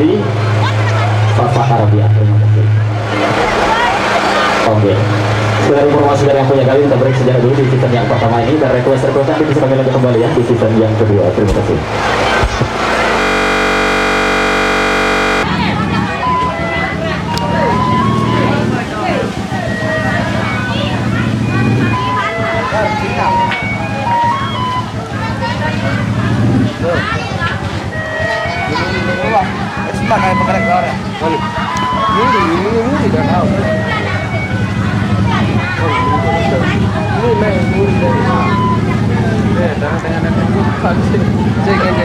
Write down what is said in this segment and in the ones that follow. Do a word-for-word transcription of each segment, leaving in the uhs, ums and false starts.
Papa Arabia, terima kasih. Oke. Sekedar informasi dari yang punya kali, kita break sejenak dulu di season yang pertama ini. Dan request-requestan bisa kami lanjut kembali ya di season yang kedua. Terima kasih. Ini main muri dari. Eh, tangan-tangan yang bukan sih. Cek aja.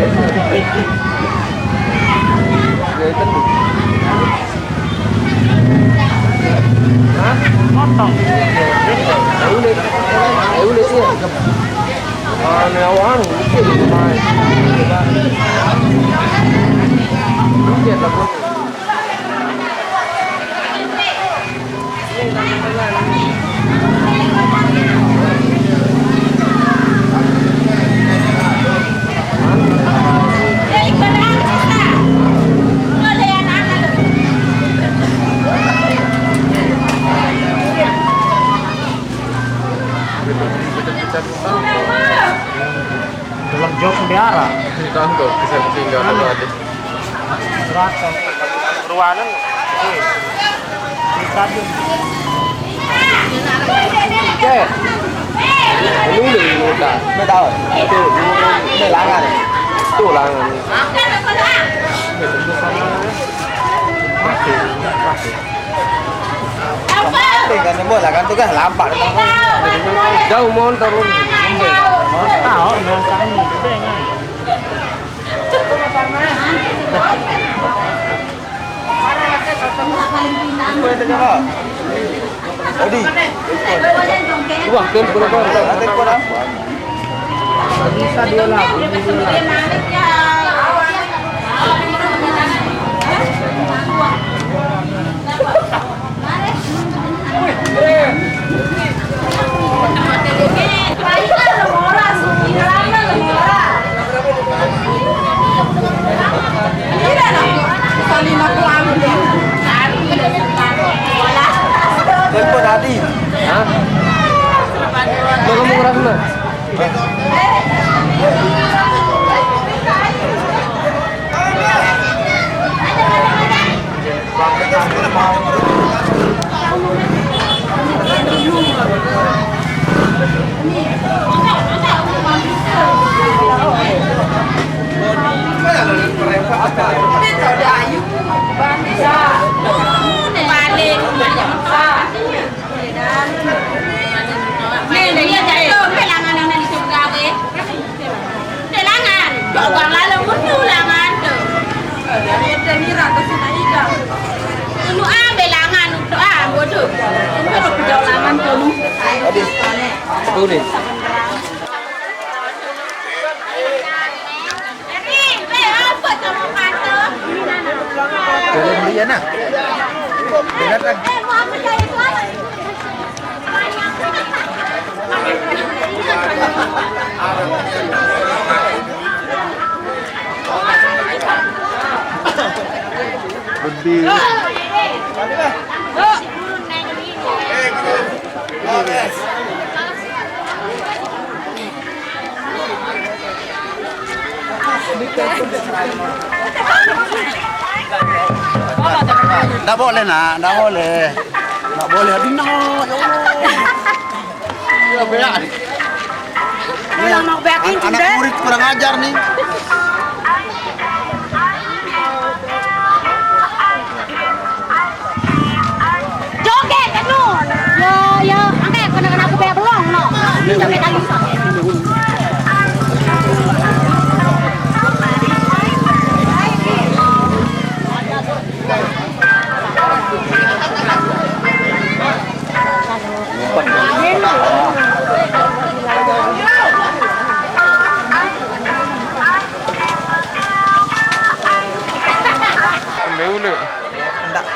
Ya, itu. Hah? Potong. Ya udah. Ya udah sih. Ah, ini awal, mungkin main. Mungkin lah. Dalam jok biara. Ditangkap, bisa singgah tadi. Ruangan. Oke. Ini udah, ini udah. Ini tahu. Itu, ini langan. Itu langan. Mati, mati. Mati kan, semua lah kan, tu kan lampak. Jauh montor. Tahu, nonton. Odi. Wah, telepon apa? Telepon apa? Bisa dua lah, bisa dua lah. Telepon Adi. Hah? Udah kamu ngerasa, Mas? Nih, dia jatuh, langan yang di surga, deh. Langan, jangan lalu mundur langan tu. Dari ada nira ke sini ida. Unu ambil langan tu ah bodoh. Unu jauh langan tu. Adi. Adi. Kalau beli ya nak. Berat lagi. Lebih. Ndak boleh, nak, ndak boleh. Ndak boleh, Adina, ya Allah. Ya, beak. Ini anak murid kurang ajar nih. Joget, anu. Ya, ya, angkat kena-kena aku bayar belum, no. Ini sampai tadi. Ule-ule. Ndak.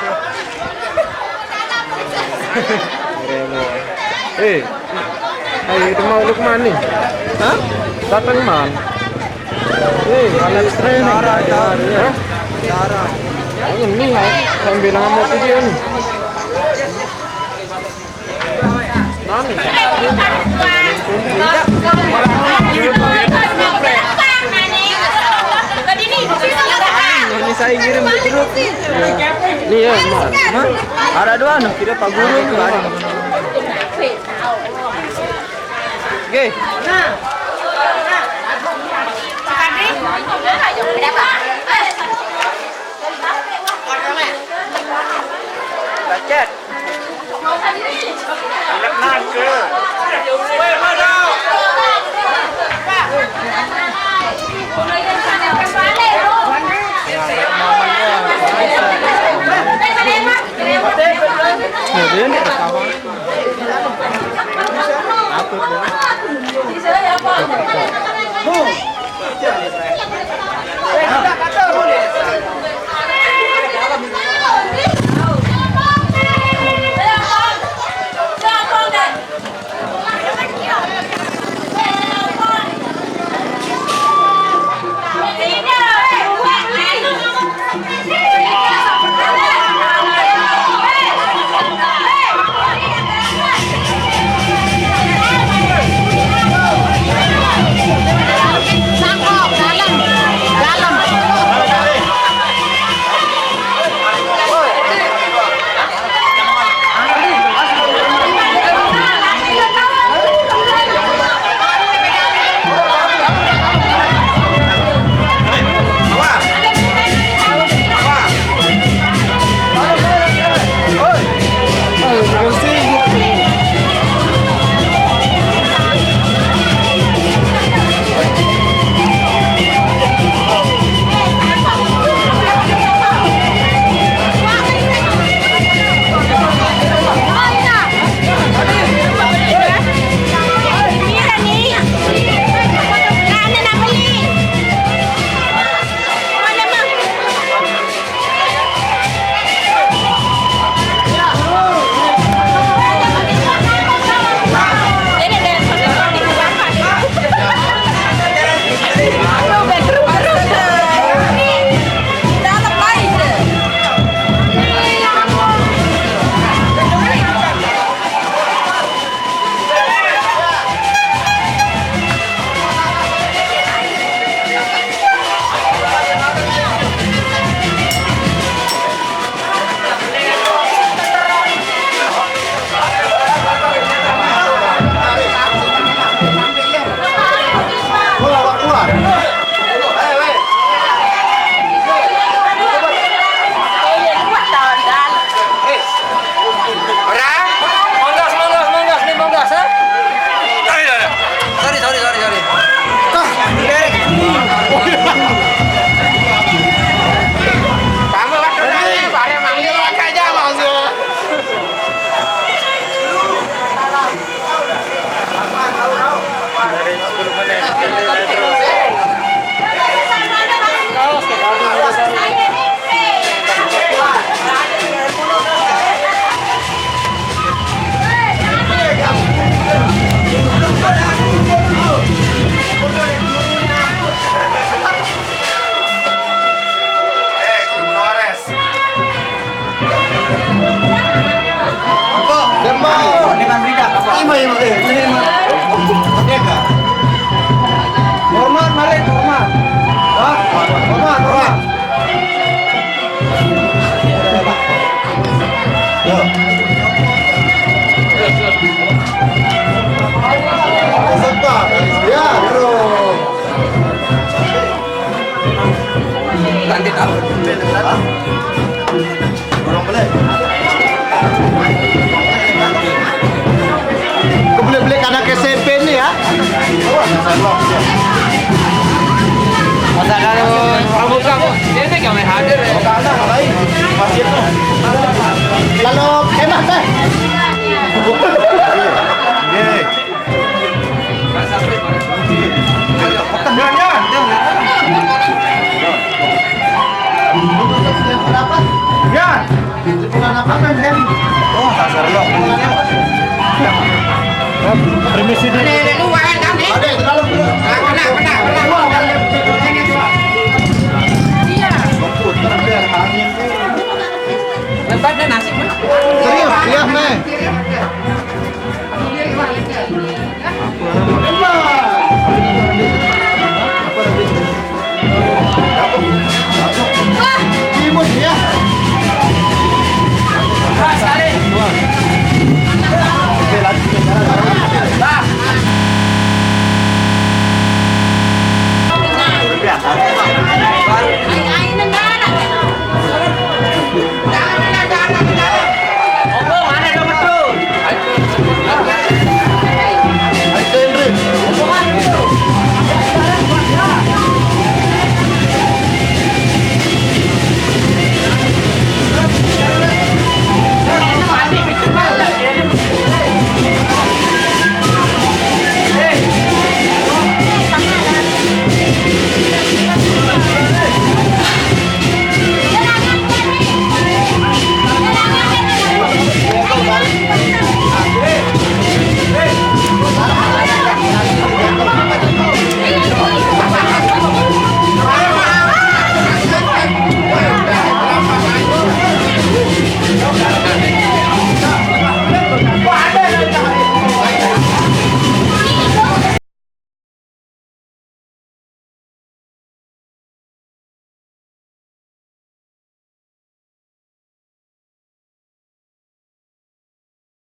Eh, ayo, itu mau lu kemana nih? Hah? Datang man. Eh, anak train. Hah? Ini, saya bilang mau video nih. Nani? Ini saya ngirim ke grup. Ini ya, Mas. Ada dua, nah, kita Pak Guru, Pak. Oke. Bacet. Ora? Monggo, monggo, monggo, nih monggo, sir. Ayo, ayo. Sorry, sorry, sorry, sorry. Kah, derek. Kamu kan udah, ya, pada manggil aja, Mas. Apa? Demam. Ini kan berita. Ima, ima, eh, ini ima. Merdeka. Hormat, mari, hormat. Hah? Hormat, hormat. Yo. Peserta, ya, bro. Nanti tahu. Dorong boleh. Kau boleh beli anak S M P ni ya? Masa kalau pramuka kok. Dia ni kami hadir ya. Bukan anak lain. Masjid tu. Lalu enak teh. Ye. Jangan, jangan, jangan. Jangan. Bulan apa kan, Hen? Oh, tak serlok. Permisi dulu. Ada, ada, ada, terlalu dulu. Kena, kena, kena. Iya. Luput, terus dia angin. Nah, sik, men.